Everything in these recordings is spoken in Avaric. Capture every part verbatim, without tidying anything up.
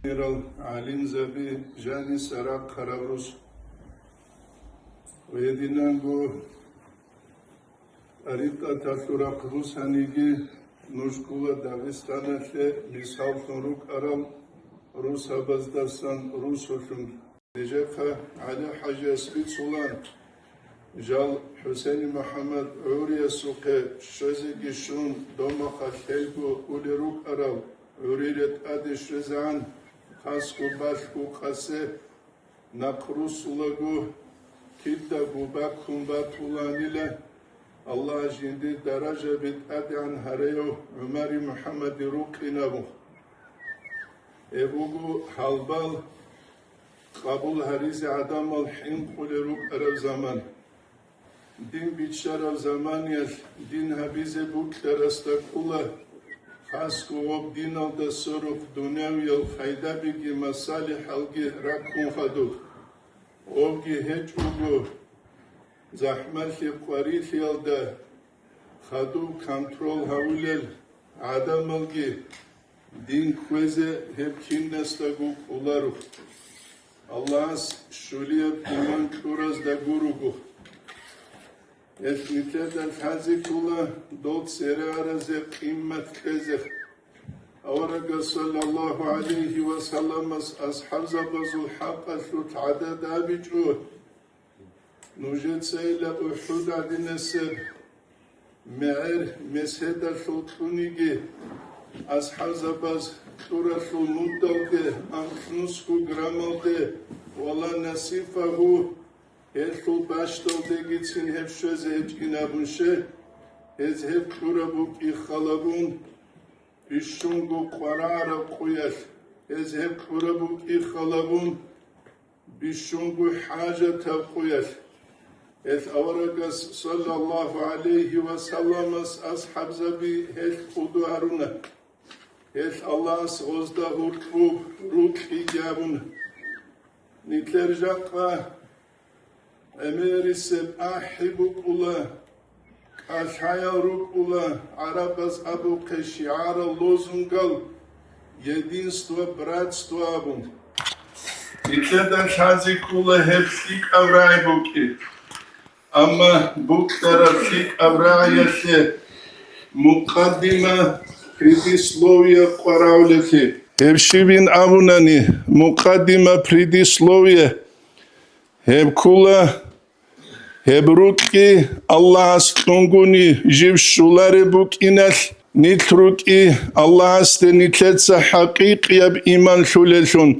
Гьал гӀалимзаби жаниса рахъараб рус ва гьединанго тӀарикъаталъул рахъ русаниги, нуж ккола Дагъистаналъе мисаллъун рукӀарал русабаздасан русулъун. Нижехъа ГӀали-хӀажияс бицула, жал ХӀусени МухӀаммад гӀуриясухъе щвезеги щун, домахъа лъелго улел рукӀарал гӀурире тӀаде щвезегӀан, хасго балъго къасе нахъ русулаго, кидаго баккун батуланила, Аллагь жиндир даражаби тӀадегӀан гьареяв ГӀумари МухӀаммади рукъинабу. Гьеб буго гьалбал къабул гьаризе гӀадамал хӀинкъулел рукӀараб заман. Дин биччараб заманиялъ дин гьабизе букӀарасда кӀула, хасго гьоб диналда сверухъ дунявиял пайдабиги масалихӀалги раккун хадуб. Гьобги гьечӀого, захӀмалъи къварилъиялда хадуб контрол гьавулел гӀадамалги дин кквезе гьеб кинасдаго кӀоларо. Аллагьас щулияб иман кьуразда гуруго. Гьелъ нилъеда лъазе ккола дол цере аразе къиммат кьезе. Аварагас, саллаллагьу гӀалайгьи ва салламас асхӀабзабазул хӀакъалъулъ гӀадада абичӀо, нужецайила УхӀуд гӀадинасеб мегӀер меседалъул кьуниги, асхӀабзабаз кьуралъул муддалде, анкьнусго граммалде, вала насифагьу, гьелъул бащдалдегицин гьеб щвезе гьечӀин абун щай, гьез гьеб кьураб букӀин халабун, бищунго къварагӀараб къуялъ гьез гьеб кьураб букӀин халабун, бищунго хӀажатаб къуялъ. Гьелъ аварагас, саллаллагьу гӀалайгьи ва салламас, асхӀабзаби гьелъ кӀуду гьаруна. Гьелъ Аллагьас гъозда гьуркьуб рукьиги абуна. Нилъер жакъа гӀемерисеб ахӀи букӀула, кӀалъаял рукӀула гӀарабаз абухъе шигӀарал, лозунгал: «Единство, братство», – абун. Нилъеда лъазе ккола гьеб лъикӀаб рагӀи букӀин. Амма букӀараб лъикӀаб рагӀиялъе мукъаддима, предисловие къваригӀунеблъи. Гьеб щибин абунани, мукъаддима, предисловие, гьеб ккола, гьеб рукӀин Аллагьас кьунгуни жив щолареб букӀиналъ, нилъ рукӀин Аллагьасде нилъеца хӀакъикъияб иман лъулеллъун.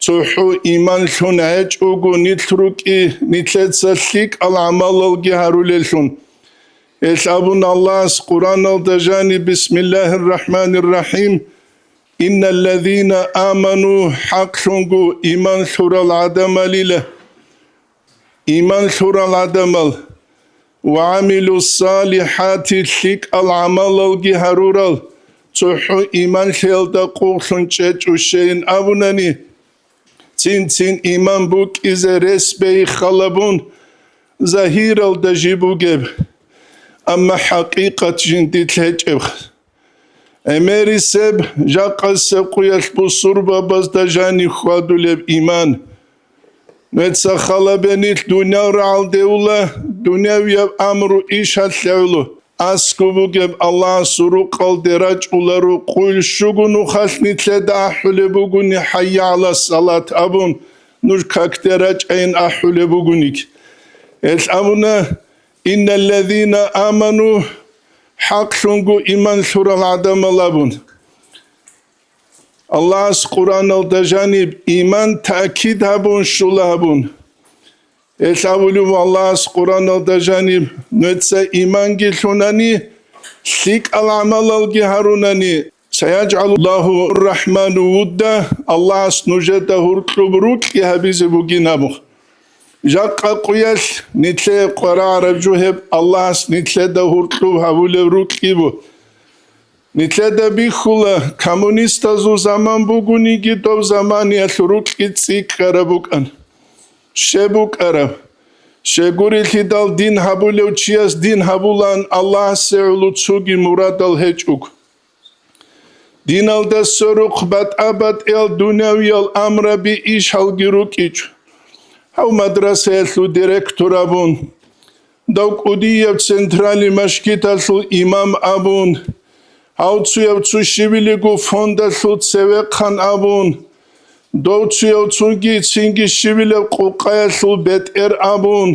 ЦохӀо иман лъун гьечӀого нилъ рукӀин нилъеца лъикӀал гӀамалалги гьарулеллъун. Гьелъ абун Аллагьас Къуръаналда жаниб: «Бисмиллагьир рахӀманир рахӀим. Инналлазина аману», хӀакълъунго иман лъурал гӀадамалила, иман лъурал гӀадамал, «ва гӀамилу салихӀати», лъикӀал гӀамалалги гьарурал, цохӀо иманлъиялда къуллъун чӀечӀо щайин абунани, цин-цин иман букӀизе рес бейи халабун, загьиралда жиб бугеб, амма хӀакъикъат жиндилъ гьечӀеб. ГӀемерисеб, жакъасеб къуялъ бусурбабазда жаниб хьвадулеб иман. Нугьеца халабе нилъ дуниял рагӀалде ула, дунявияб амру ишалъе гӀоло. АскӀоб бугеб Аллагьасул рукъалде рачӀуларо, къуйл щуго нухалъ нилъеда ахӀулеб бугони, «ХӀайя гӀала салат» абун, нуж какде рачӀайин ахӀулеб бугониги. Гьелъ абуна, «Инналлазина аману», хӀакълъунго иман лъурал гӀадамал абун. Аллагьас Къуръаналда жаниб иман таъкид гьабун щула гьабун. Гьелъ абулев Аллагьас Къуръаналда жаниб, нугьеца иманги лъунани, лъикӀал гӀамалалги гьарунани, «СаяжгӀалуллагьу рахӀману вудда», Аллагьас нужеда гьуркьуб рукьи гьабизе бугин абун. Жакъа къуялъ нилъее къварагӀараб жо гьеб Аллагьас нилъеда гьуркьуб гьабулеб рукьи бу. Нилъеда бихьула, коммунистазул заман бугониги, доб заманиялъ рукьи цӀикӀкӀараб букӀан. Щеб букӀараб? Щегурелъидал дин гьабулев чияс дин гьабулаан Аллагьасе гӀоло цоги мурадал гьечӀого. Диналда сверухъ батӀа-батӀиял дунявиял амраби ишалги рукӀичӀо. Гьав мадрасаялъул директор абун, дов кӀудияв центральный машгиталъул имам абун, гьав цуяв цу щивилего фондалъул цевехъан абун, дов цуяв цуги цинги щивилев къукъаялъул бетӀер абун,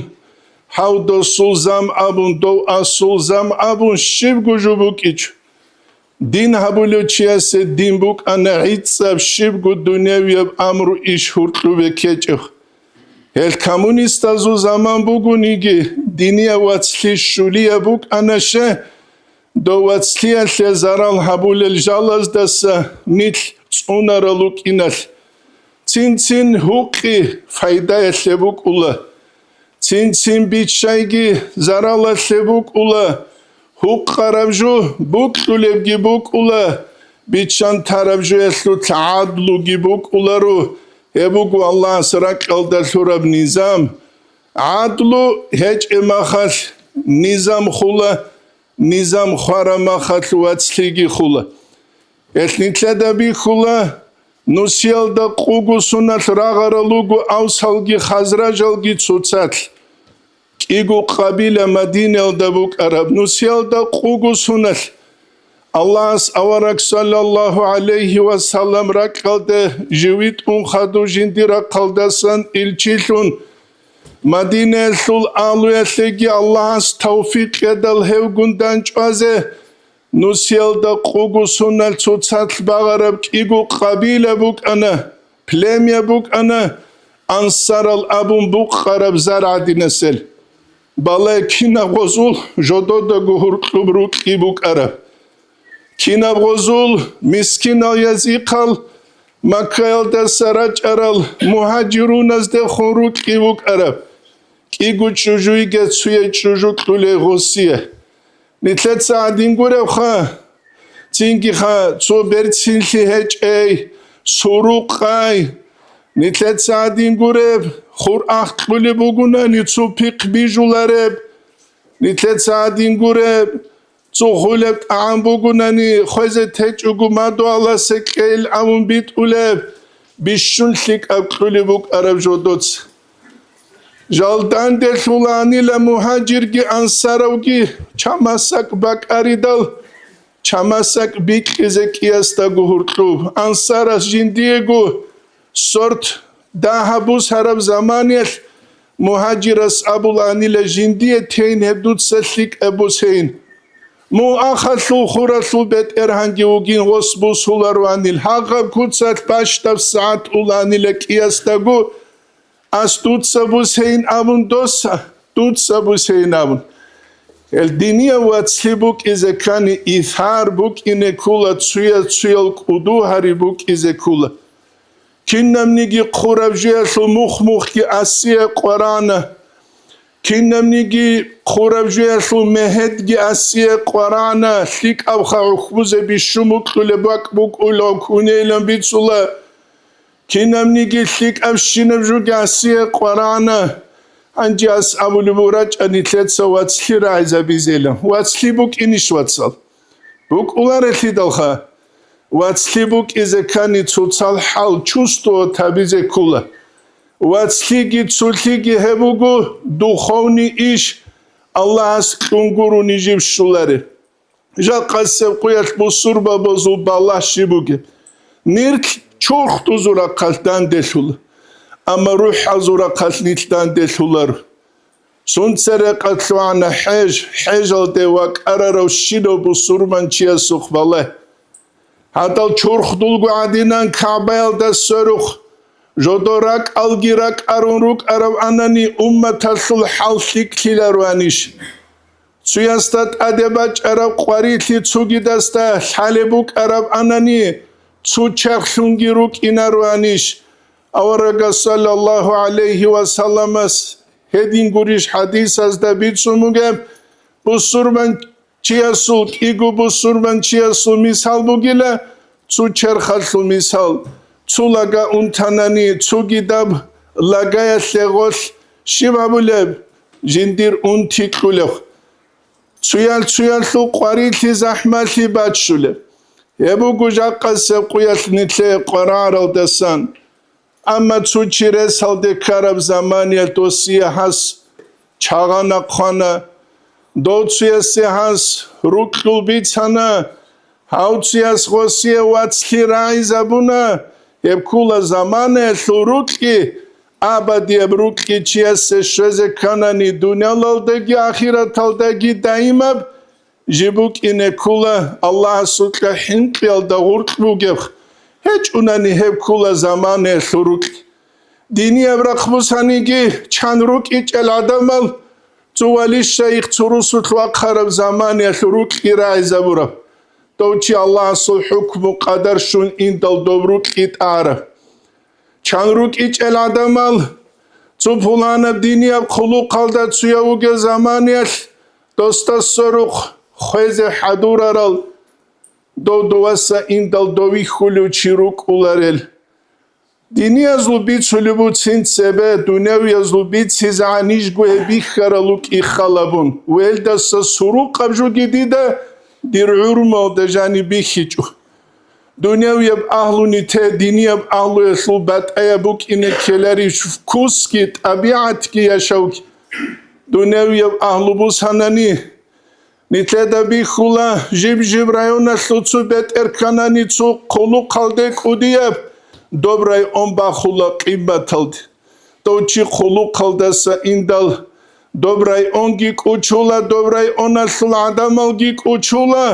гьав досул зам абун, дов асул зам абун щибго жо букӀичӀо. Дин гьабулев чиясе дин букӀана гӀицӀаб щибго дунявияб амру иш гьуркьубе ккечӀеб. Гьел коммунистазул заман бугониги, динияв вацлъи щулияб букӀана ще, дов вацлъиялъе зарал гьабулел жалаздаса нилъ цӀунарал рукӀиналъ. Цин-цин гьукъи файдаялъе букӀула. Цин-цин биччайги заралалъе букӀула, гьукъараб жо букьулебги букӀула, биччан тараб жоялъулъ гӀадлуги букӀуларо, гьеб буго Аллагьас ракьалда лъураб низам. ГӀадлу гьечӀеб махалъ низам хула, низам хвараб махалъ вацлъиги хула. Гьелъ нилъеда бихьула, нусиялда къуго суналъ рагъарал руго авсалги хазражалги цоцалъ. КӀиго къабила Мадинаялда букӀараб нусиялда къуго суналъ. Аллагьас авараг саллаллагьу гӀалайгьи ва саллам ракьалде живитӀун хадув жиндир рахъалдасан илчилъун, Мадинаялъул агьлуялъеги Аллагьас тавфикъ кьедал гьевгун дандчӀвазе, нусиялда къуго суналъ цоцалъ багъараб кӀиго къабила букӀана, племя букӀана, ансарал абун букъараб зар гӀадинасел. Балай кинаб гъозул жододаго гьуркьуб рукьи букӀараб. Кинаб гъозул мискинал язихъал Маккаялдаса рачӀарал мугьажируназдехун рукьи букӀараб. КӀиго чӀужуйги цуяй чӀужу кьулей гъосие. Нилъеца гӀадин гуребха, цинги ха, цо берцинлъи гьечӀей, сурукъай. Нилъеца гӀадин гуреб, хур ахкьулеб бугунани цо пихъ бижулареб. Нилъеца гӀадин гуреб, цо хулеб тӀагӀам бугунани хвезе течӀого мадугьаласе кьейил абун битӀулеб, бищун лъикӀаб кьулеб букӀараб жодоца. Жал данделъуланила мугьажирги ансаравги, чамасакӀ бакӀаридал, чамасакӀ бикьизе кӀиясдаго гьуркьуб. Ансарас жиндиего сорт дагьаб бусараб заманиялъ мугьажирас абуланила жиндие тейин гьеб дуца лъикӀаб бусейин. Мугь ахалъул хуралъул бетӀергьанги вугин гъос бусуларуанил, гьагъаб куцалъ бащдаб сагӀат уланила кӀиясдаго, ас дуца бусейин абун доса, дуца бусейин абун. Гьел динияв вацлъи букӀизе ккани, исар букӀине ккула, цуя-цуял кӀуду гьари букӀизе ккула. Кинабниги хъураб жуялъул мухъ-мухъги асие къварана. Кинабниги хъураб жуялъул мегьедги асие къварана, лъикӀабха гӀухьбузе бищун букьулеб бакӀ букӀула, кунейлан бицула. Кинабниги лъикӀабщинаб жуги асие къварана. Гьанже ас абулеб буго, рачӀа нилъеца вацлъи рагӀизабизейилан. Вацлъи букӀинищ, вацал? БукӀуларелъидалха. Вацлъи букӀизе ккани цоцал хӀал чувствовать гьабизе ккула. Вацлъиги цолъиги гьеб буго духовный иш, Аллагьас кьун гурони жив щолареб. Жакъасеб къуялъ бусурбабазул балагь щиб бугеб? Нилъ чурхдузул рахъалъ данделъула, амма рухӀазул рахъалъ нилъ данделъуларо. Сунца рекъалъ лъугӀана хӀеж, хӀежалде вакӀараравщинав бусурманчиясухъ балагь. Гьадал чурхдулго гӀадинан КагӀбаялда сверухъ, жодор ракӀалги ракӀарун рукӀараб анани, умматалъул хӀал лъикӀлъиларуанищ? Цуясда тӀаде бачӀараб къварилъи цугидасда лъалеб букӀараб анани, цу черхлъунги рукӀинаруанищ? Аварагас саллаллагьу гӀалайгьи ва салламас гьедин гурищ хӀадисазда бицун бугеб, бусурманчиясул, кӀиго бусурманчиясул мисал бугила, цу черхалъул мисал, цу лага унтанани, цугидаб лагаялъе гъолъ щиб гьабулеб? Жиндир унти кьулеб. Цуял-цуялъул къварилъи захӀмалъи баччулеб. Гьеб буго жакъасеб къуялъ нилъее къваригӀаралдасан. Амма цо чи ресалде ккараб заманиялъ досие гьас чагъана хъвана, дов цуясе гьас рукьул бицана, гьав цуяс гъосие вацлъи рагӀизабуна, гьеб ккула заманаялъул рукьи, абадияб рукьи чиясе щвезе кканани, дуниялалдаги ахираталдаги даимаб, жиб букӀине ккула Аллагьасукьа хӀинкъиялда гъуркь бугеб, гьечӀунани гьеб ккула заманаялъул рукь. Динияб рахъ бусаниги, чан рукӀичӀел гӀадамал цо вали-шайих цо русулъ вахъараб заманаялъул рукьги рагӀизабураб, дов чи Аллагьасул хӀукму-къадар щун индал доб рукьги тӀараб. Чан рукӀичӀел гӀадамал, цо пуланаб динияб хъулухъалда цуяв вугев заманиялъ, досда сверухъ хвезе хӀадурарал, дов доваса индал довихьулев чи рукӀуларел. Диниязул бицулеб буцин цебе, дунявиязул бицизе гӀанижго гьеб бихьарал рукӀи халабун, велдаса сурукъаб жуги дида дир гӀурмалда жаниб бихьичӀо. Дунявияб агьлуни те динияб агьлуялъул батӀаяб букӀине ккеларищ вкусги, тӀабигӀатги, яшавги? Дунявияб агьлу бусанани, нилъеда бихьула жиб-жиб районалъул цо бетӀер кканани цо хъулухъалде кӀудияб, доб район бахула къиматалде. Дов чи хъулухъалдаса индал, доб районги кӀучула, доб районалъул гӀадамалги кӀучула,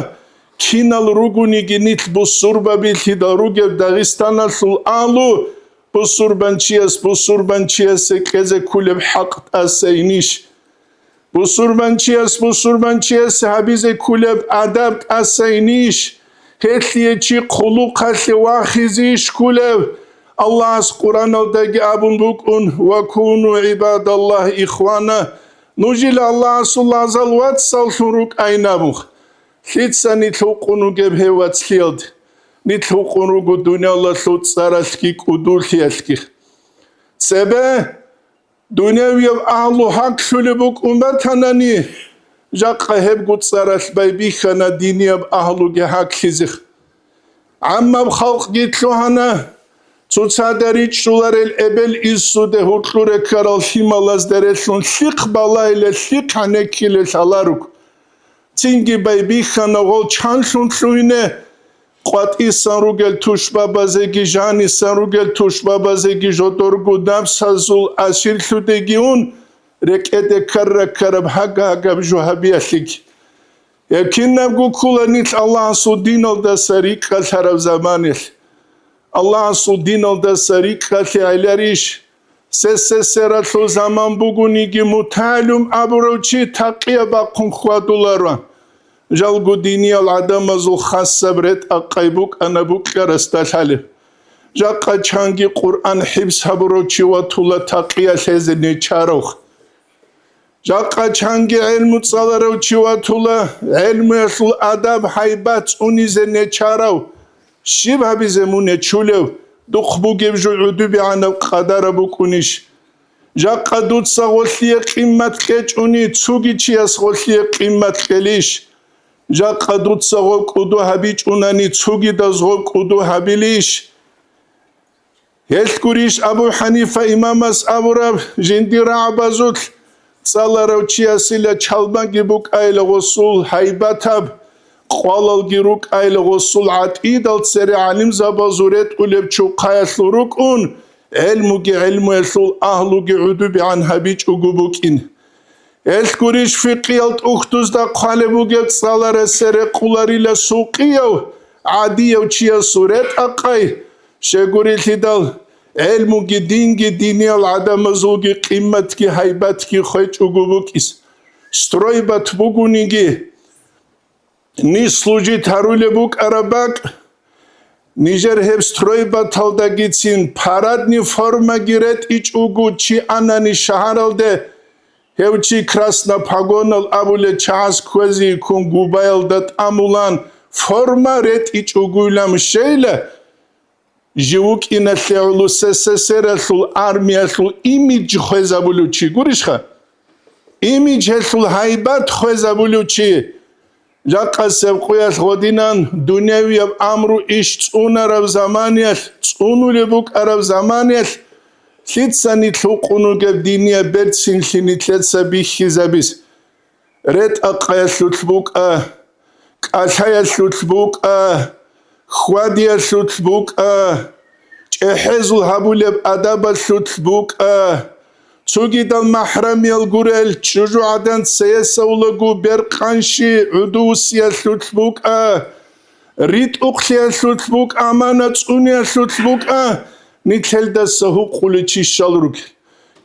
кинал ругониги нилъ бусурбабилъидал ругеб Дагъистаналъул агьлу, бусурбанчияс бусурбанчиясе кьезе ккулеб хӀакъ тӀасайинищ? Бусурбанчияс бусурбанчиясе гьабизе ккулеб адаб тӀасайинищ? Гьелъие чи хъулухъалъе вахизейищ ккулев? Аллагьас Къуръаналдаги абун букӀун: «Ва куну гӀибадаллагь ихвана». Нужила Аллагьасул лагъзал вацаллъун рукӀайин абун. Лъица нилъ гьукъун ругеб гьев вацлъиялде? Нилъ гьукъун руго дуниялалъул цӀаралъги кӀудулъиялъги. Цебе дунявияб агьлу гьаклъулеб букӀун батанани, жакъа гьебго цӀаралъ байбихьана динияб агьлуги гьаклъизе. ГӀаммаб халкъги лъугьана, цоцазда ричӀчӀуларел эбел-инсуде гьуркьуре ккарал лъималазда релълъун лъихъ балагьилел, лъихъ гӀенеккилел лъаларуго. Цинги байбихьана гъол чанлъун лъугьине, къватӀисан ругел тушбабазеги, жанисан ругел тушбабазеги жодорго напсазул асирлъудеги ун, рекӀеде ккара-ккараб гьага-гьагаб жо гьабиялъеги. Гьеб кинабго ккула нилъ Аллагьасул диналдаса рикӀкӀалъараб заманалъ. Аллагьасул диналдаса рикӀкӀалъи гӀеларищ? Се-се-сералъул заман бугониги, мутагӀалим абурав чи такъия бахъун хьвадуларо. Жалго диниял гӀадамазул хасаб ретӀа-къай букӀана букьарасда лъалеб. Жакъа чанги Къуръан хӀифз гьабурав чи ватула такъия лъезе нечарав. Жакъа чанги гӀелму цӀаларав чи ватула, гӀелмуялъул адаб-гьайбат цӀунизе нечарав. Щиб гьабизе мун нечулев, духъ бугеб жо гӀудубигӀанаб къадараб букӀунищ? Жакъа дуца гъолъие къиммат кьечӀони, цоги чияс гъолъие къиммат кьелищ? Жакъа дуца гъоб кӀуду гьабичӀунани, цогидаз гъоб кӀуду гьабилищ? Гьелъ гурищ Абу ХӀанифа имамас абураб: жиндир рагӀабазулъ цӀаларав чиясила чалмаги букӀайла гъосул гьайбатаб, къвалалги рукӀайла гъосул гӀатӀидал цере гӀалимзабазул ретӀулеб чухъаялъул рукӀун, гӀелмуги гӀелмуялъул агьлуги гӀудубигӀан гьабичӀого букӀин. Гьелъ гурищ фикъиял тӀухьдузда хъвалеб бугеб цӀаларасде рекъуларила сукъияв гӀадияв чиясул ретӀа-къай, щегурелъидал, гӀелмуги динги диниял гӀадамазулги къимматги гьайбатги хвечӀого букӀис. Стройбат бугониги, ниж служить гьарулеб букӀараб бакӀ, нижер гьеб стройбаталдагицин парадный формаги ретӀичӀого чи анани шагьаралде, гьев чи красный погонал абулел чагӀаз кквезе йиккун губаялда тӀамулан форма ретӀичӀогойилан щейла, жив вукӀиналъе гӀоло СССР-алъул армиялъул имидж хвезабулев чи гурищха? Имиджалъул гьайбат хвезабулев чи. Жакъасеб къуялъ гъодинан дунявияб амру иш цӀунараб заманиялъ, цӀунулеб букӀараб заманиялъ, лъица нилъ гьукъун вугеб динияб берцинлъи нилъеца бихьизабиз. РетӀа-къаялъулъ букӀа, кӀалъаялъулъ букӀа, хьвадиялъулъ букӀа, чӀехӀезул гьабулеб адабалъулъ букӀа, цогидал махӀрамиял гурел, чӀужугӀадан цеясавулаго беркъанщи, гӀудувусиялъулъ букӀа, ритӀухълъиялъулъ букӀа, амана цӀуниялъулъ букӀа, нилъелдаса гьукъулев чи щал ругел.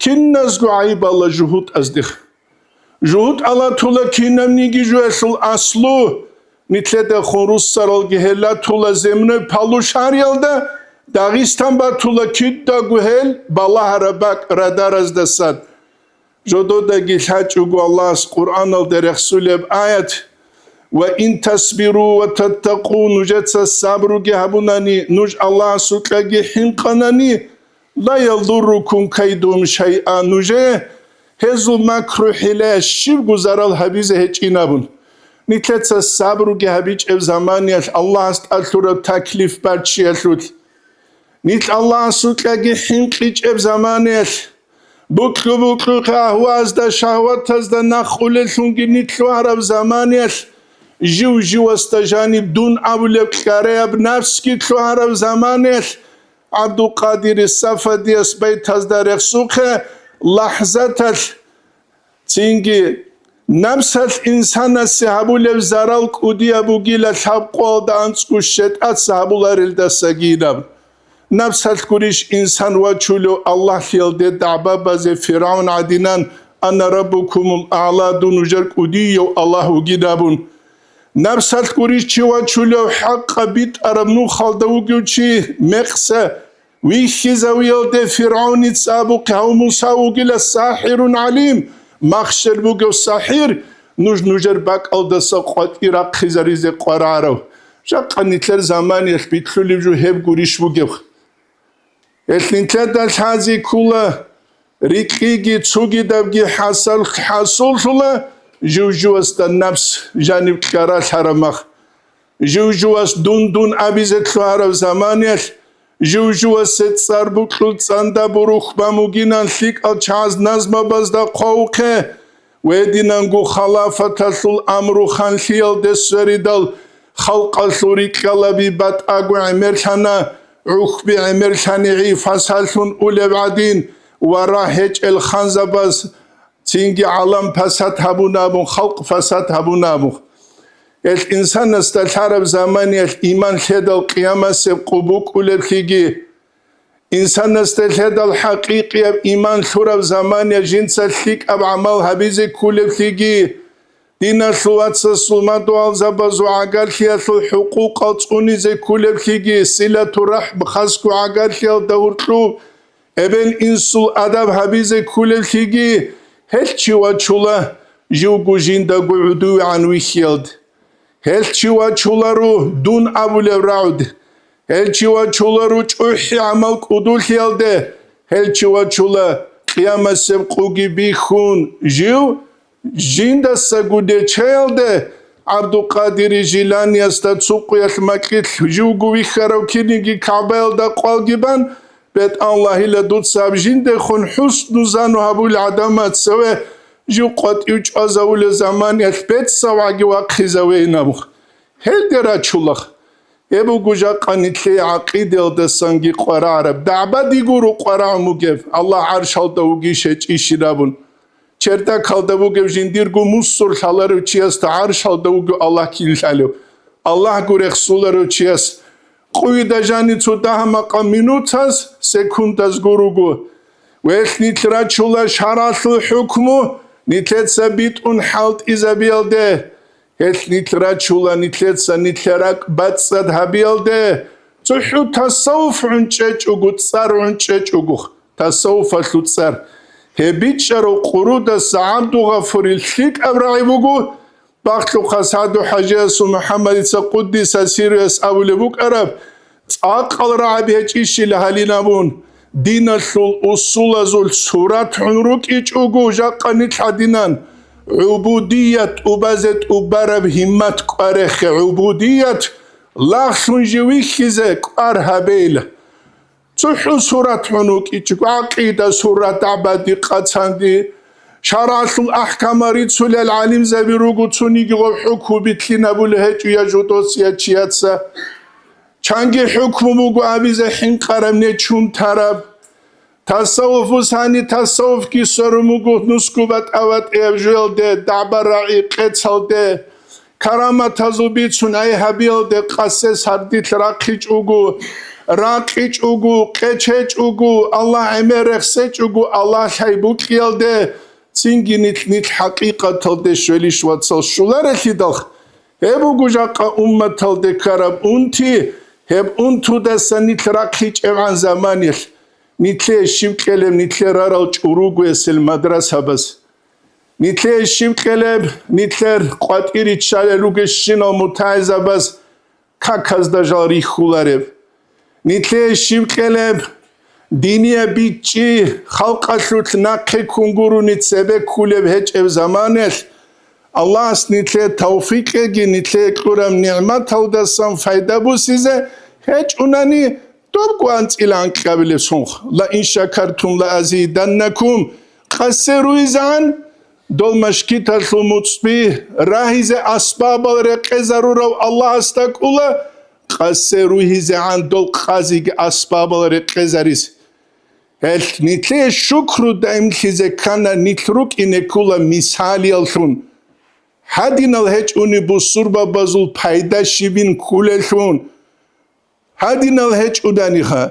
Киназго гӀайиб ала жугьутӀаздеха. ЖугьутӀ алатула кинабниги жуялъул аслу, нилъедехун руссаралги гьелатула земной полушариялда, Дагъистан батула кидаго гьел балагьараб бакӀ радараздасан. Жододаги лъачӀого Аллагьас Къуръаналда рехсулеб аят: «Ва ин тасбиру ва таттакъу», нужеца сабруги гьабунани, нуж Аллагьасукьаги хӀинкъанани, «Ла ядуррукум кайдухум шайъа», нужее гьезул макру-хӀилаяс щибго зарал гьабизе гьечӀин абун. Нилъеца сабруги гьабичӀеб заманиялъ Аллагьас тӀад лъураб таклиф барччиялъулъ, нилъ Аллагьасукьаги хӀинкъичӀеб заманиялъ, букьу-букьухъе агьвазда, шагьватазда нахъулеллъунги нилъ лъугьараб заманиялъ, жив-живасда жаниб дун абулеб кьараяб напсги лъугьараб заманиялъ, ГӀабдулкъадири Сафадияс байтазда рехсухъе, лахӀзаталъ, цинги напсалъ инсанасе гьабулеб зарал кӀудияб бугила лъабкъоялда анцӀго щетӀаца гьабуларелдасаги абун. Напсалъ гурищ инсан вачулев Аллагьлъиялде дагӀба базе ФиргӀавн гӀадинан: «Ана раббукумул аъла», дун нужер кӀудияв Аллагь вугин абун. Напсалъ гурищ чи вачулев хӀакъа битӀараб нухалда вугев чи мекъса вихьизавиялде ФиргӀавница абухъе гьав Муса вугила сахӀирун гӀалим, махщел бугев сахӀир, нуж нужер бакӀалдаса къватӀир рахъизаризе къварарав. Жакъа нилъер заманиялъ битлъулеб жо гьеб гурищ бугеб. Гьелъ нилъеда лъази ккола, рикьиги цугидабги хӀасал-, хӀасуллъула, жив-живасда напс жаниб кьаралъараб мах. Жив-живас дун-дун абизе лъугьараб заманиялъ, жив-живасе цӀар букьул цӀанда бурухь бан бугинан лъикӀал чагӀаз назмабазда хъвавухъе, ва гьединанго халафаталъул амру ханлъиялде сверидал халкъалъул рикьалаби батӀаго гӀемерлъана, гӀухьби гӀемерлъани гӀи фасаллъун улеб гӀадин, ва рагь гьечӀел ханзабаз цинги гӀалам пасат гьабуна абун, халкъ пасат гьабуна абун. Гьелъ инсанасда лъараб заманиялъ иман лъедал къиямасеб къо букӀулеблъиги, инсанасда лъедал хӀакъикъияб иман лъураб заманиялъ жинца лъикӀаб гӀамал гьабизе кколеблъиги, диналъул вацасул мадугьалзабазул гӀагарлъиялъул хӀукъукъал цӀунизе кколеблъиги, силатуррахӀм хасго гӀагарлъиялда гьоркьоб, эбел-инсул адаб гьабизе кколеблъиги, гьелъ чи вачула живго жиндаго гӀодовегӀан вихьиялде. Гьелъ чи вачуларо дун абулеб рагӀуде. Гьелъ чи вачуларо чӀухӀи гӀамал кӀудулъиялде. Гьелъ чи вачула къиямасеб къоги бихьун жив жиндасаго дечаялде. ГӀабдулкъадири Жиланиясда цо къоялъ макьилъ живго вихьарав кинниги КагӀбаялда къвалги бан, БетӀаллагьила, дуца гьаб жиндехун хӀусну зану гьабулел гӀадамал цеве жив къватӀив чӀвазавулел заманиялъ бецавгӀаги вахъизавейин абун. Гьелде рачулахъ. Гьеб буго жакъа нилъее гӀакъидаялдасанги къварагӀараб, дагӀбадиго рукъварагӀун бугеб, Аллагь гӀаршалда вугищ гьечӀищин абун. Чердакалда вугев жиндирго мусор лъаларев чиясда гӀаршалда вугев Аллагь кин лъалев? Аллагьго рехсуларев чияс къуйда жани цо дагьа-макъа минутаз, секундазго руго. Гьелъ нилъ рачула шаргӀалъул хӀукму нилъеца битӀун хӀалтӀизабиялде. Гьелъ нилъ рачула нилъеца нилъер ракӀ бацӀцӀад гьабиялде. ЦохӀо тасаввуф гӀунчӀечӀого, цӀар гӀунчӀечӀого, тасаввуфалъул цӀар. Гьеб бичӀчӀарав къурудаса ГӀабдулгъафурил лъикӀаб рагӀи буго, Бахлъухъа СагӀду-хӀажиясул МухӀаммадица, къуддиса сирруяс, абулеб букӀараб: «ЦӀакъал рагӀаби гьечӀищила гьалин абун, диналъул усулазул сурат гьун рукӀичӀого жакъа нилъ гьадинан, ГӀубудият тӀубазе тӀубараб гьиммат кӀварехе, гӀубудият лагълъун жив вихьизе кӀвар гьабейла. ЦохӀо сурат гьун вукӀичӀого, гӀакъида сурат, дагӀбади, къацанди, шаргӀалъул ахӀкамал рицулел гӀалимзаби руго, цониги гъоб хӀукму битлъинабулеб гьечӀо я жодоца, я чияца. Чанги хӀукму буго абизе хӀинкъараб, нечун тараб. Тасаввуф бусани тасаввуфги сверун буго нусго батӀа-батӀияб жоялде, дагӀба-рагӀи къецалде, караматазул бицун гӀей гьабиялде, къасе сардилъ рахъичӀого, ракъичӀого, къечечӀого, Аллагь гӀемер рехсечӀого, Аллагь лъай букьиялде, цинги нилъ, нилъ хӀакъикъаталде щвелищ, вацал, щуларелъидал. Гьеб буго жакъа умматалде ккараб унти, гьеб унтудасан нилъ рахъичӀебгӀан заманалъ. Нилъее щиб кьелеб нилъер рарал чӀуругуясел мадрасабаз? Нилъее щиб кьелеб нилъер къватӀире чӀалел ругелщинал мутагӀилзабаз каказда жал рихьулареб? Нилъее щиб кьелеб динияб бичӀчӀи халкъалъулъ нахъе ккун гурони цебе кколеб гьечӀеб заманалъ? Аллагьас нилъее тавфикъ кьеги, нилъее кьураб нигӀматалдасан пайда босизе гьечӀунани, добго анцӀила анкьабилеб сунха: «Ла ин шакартум ла азиданнакум», къасе ругьизегӀан, дол машгиталъул муцӀби рагьизе асбабал рекъезарурав Аллагьасда кӀола къасе ругьизегӀан дол къазиги асбабал рекъезаризе. Гьелъ нилъее шукру даимлъизе ккана нилъ рукӀине ккола мисалияллъун. Гьадинал гьечӀони бусурбабазул пайда щибин кколеллъун. Гьадинал гьечӀоданиха,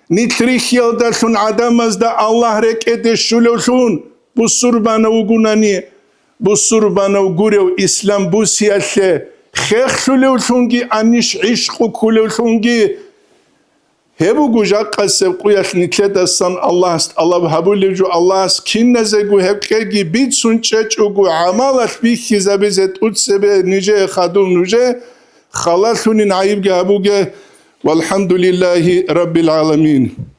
нилъ рихьиялдалъун гӀадамазда Аллагь рекӀеде щолевлъун бусурбанав вугунани, бусурбанав гурев ислам бусиялъе хехлъулевлъунги, анищ гӀишкъу кколевлъунги. Гьеб буго жакъасеб къуялъ нилъедасан Аллагьас тӀалаб гьабулеб жо. Аллагьас киназего гьеб кьеги бицун чӀечӀого гӀамалалъ бихьизабизе тӀоцебе нижее хадуб нужее халалъунин гӀайибги гьабуге. Валхамдулиллагьи раббил гӀаламин.